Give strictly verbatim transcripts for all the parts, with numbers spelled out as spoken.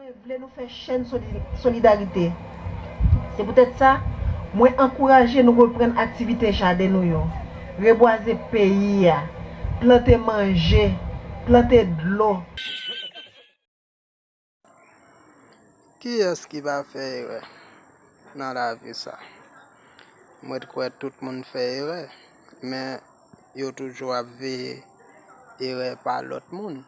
Vle nou fè chèn soli- solidarite. Se poutèt sa, mwen ankouraje nou reprann aktivite jaden nou yo, rebwaze peyi a, plante manje, plante dlo. Kiyès ki pa fè erè nan lavi sa? Mwen t kwè tout moun fè erè, men yo toujou ap veye erè pa lòt moun.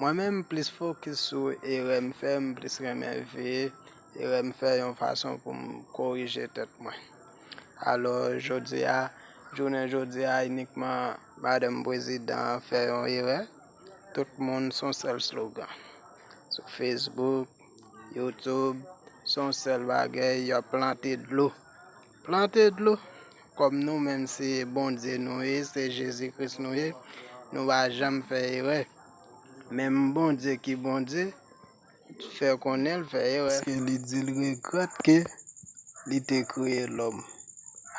Mwen menm, m plis fokis sou erè m fè, m plis renmen veye erè m fè yon fason pou m korije tèt mwen. Alò, jodi a, jounen jodi a, inikman madanm prezidan an fè yon erè. Tout moun s on sèl slogan. Sou Facebook, YouTube, s on sèl bagay, y ap plante dlo. Plante dlo. Kòm nou menm se Bondye nou ye, se Jezi Kris nou ye, nou pa janm fè erè. Menm Bondye ki Bondye, fè konnen l fè erè. Paske li di l regrèt ke li te kreye lòm.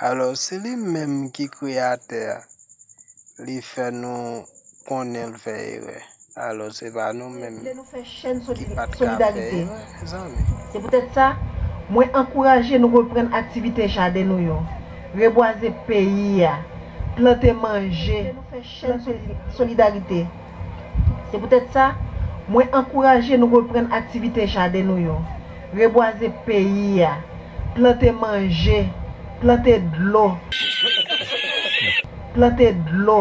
Alò, si li menm ki kreyatè a, li fè nou konnen l fè erè, alò se pa nou menm ki pa t ka fè erè, mezanmi. Se poutèt sa, mwen ankouraje nou reprann aktivite jaden nou yo, rebwaze peyi a, plante manje, fè chèn soli- solidarite. Se poutèt sa, mwen ankouraje nou reprann aktivite jaden nou yo, rebwaze peyi a, plante manje, plante dlo, plante dlo.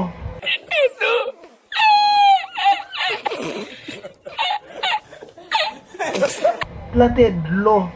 Plante dlo.